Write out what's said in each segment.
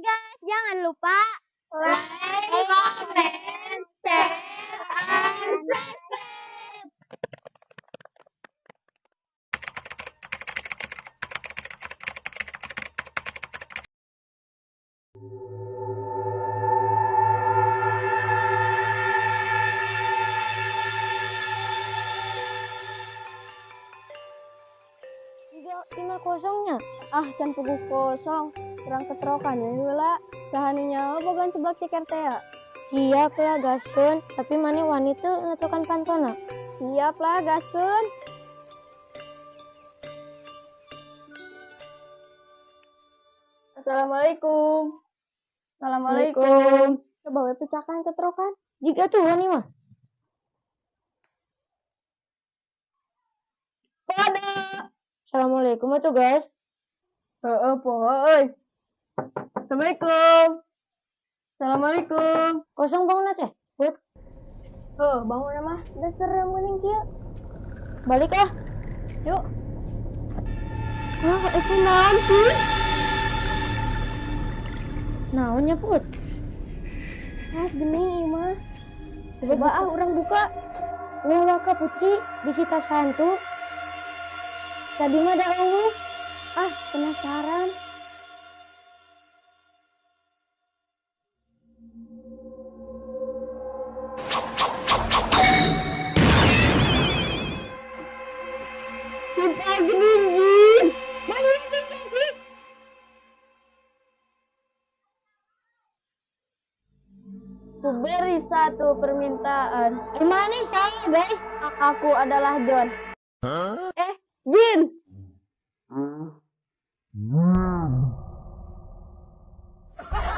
Guys, jangan lupa like, comment, share, and subscribe. Imah kosongnya. Ah, can puguh kosong. Kurang keterokan we heula. Saha nu nyaho bogan seblak ceker teh ya? Siap lah gaskeun, tapi maneh wani teu ngetokan pantona? Siap lah gaskeun. Assalamualaikum. Assalamualaikum. Coba we pecahkan keterokan. Jika tuh wani mah. Pada. Assalamualaikum atuh guys. Heeh, poho euy. Assalamualaikum. Assalamualaikum. Kosong bangun teh. Put. Heuh, bangun mah. Da serem geuning kieu. Balik ah. Yuk. Ah, itu naon sih? Naonnya Put? Mas geuning ieu mah. Coba ah urang buka. Ulah ka Putri bisi tas hantu. Tadi mah da eueuh. Ah, penasaran. Kita geuning jin. Bangun jin. Kuberi satu permintaan. Gimana saya, guys? Aku adalah John. Huh? Jin.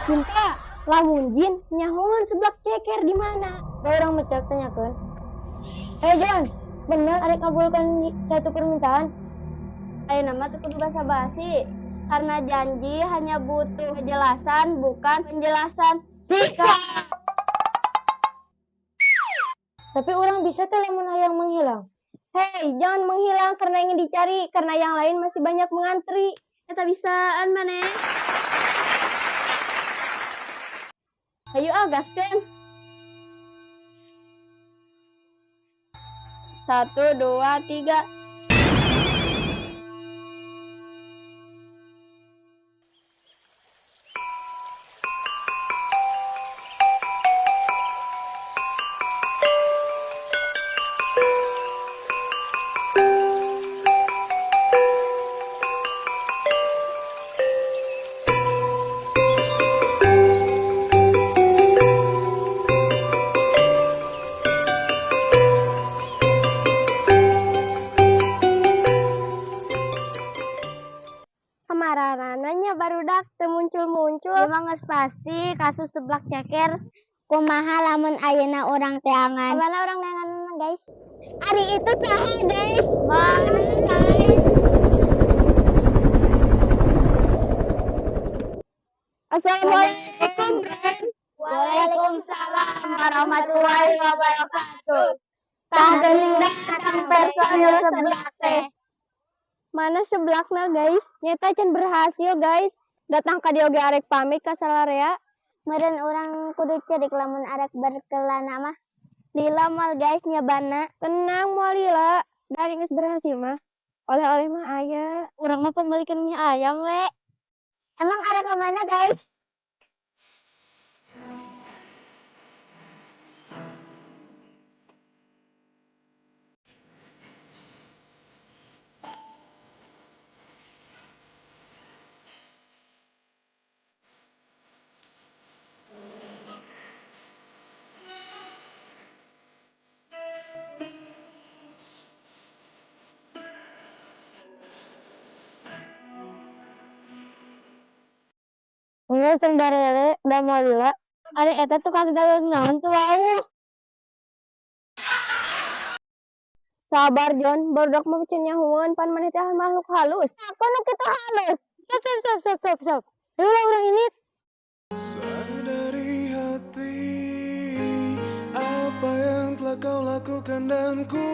Cinta, lamun jin nyahoan seblak ceker di mana? Da urang mecak tanyakeun. John, bener arek kabulkan satu permintaan? Ayeuna mah teu kudu basa-basi. Karena janji hanya butuh kejelasan, bukan penjelasan. Sikat. Tapi orang bisa tuh lamun hayang menghilang. Hei, jangan menghilang karena ingin dicari, karena yang lain masih banyak mengantri. Eta bisaan maneh. Ayo ah, gaskeun. 1, 2, 3. Kemararananya barudak teu muncul-muncul. Emang geus pasti kasus seblak ceker kumaha lamun ayeuna urang teangan. Kamana urang neangan guys? Ari itu saha guys? Mana guys? Assalamualaikum friend. Waalaikumsalam warahmatullahi wabarakatuh. Tah geuning datang personil seblak teh. Mana seblakna guys? Nyata can berhasil guys. Datang ka dieu ge arek pamit ka salarea. Meureun urang kudu cerik lamun arek berkelana mah. Lila moal guys nyebana. Tenang moal lila. Dari geus berhasil mah. Oleh-oleh mah aya. Urang mah pembalikan mie ayam we. Emang arek ka mana guys? Bener tong darere da moal lila. Ari eta tukang dagang naon tuh wau. Sabar John, barudak mah can nyahoan pan maneh teh makhluk halus. Aku nu kitu halus. Stop stop stop stop stop stop. Heula urang ini. Sadari hati apa yang telah kau lakukan dan ku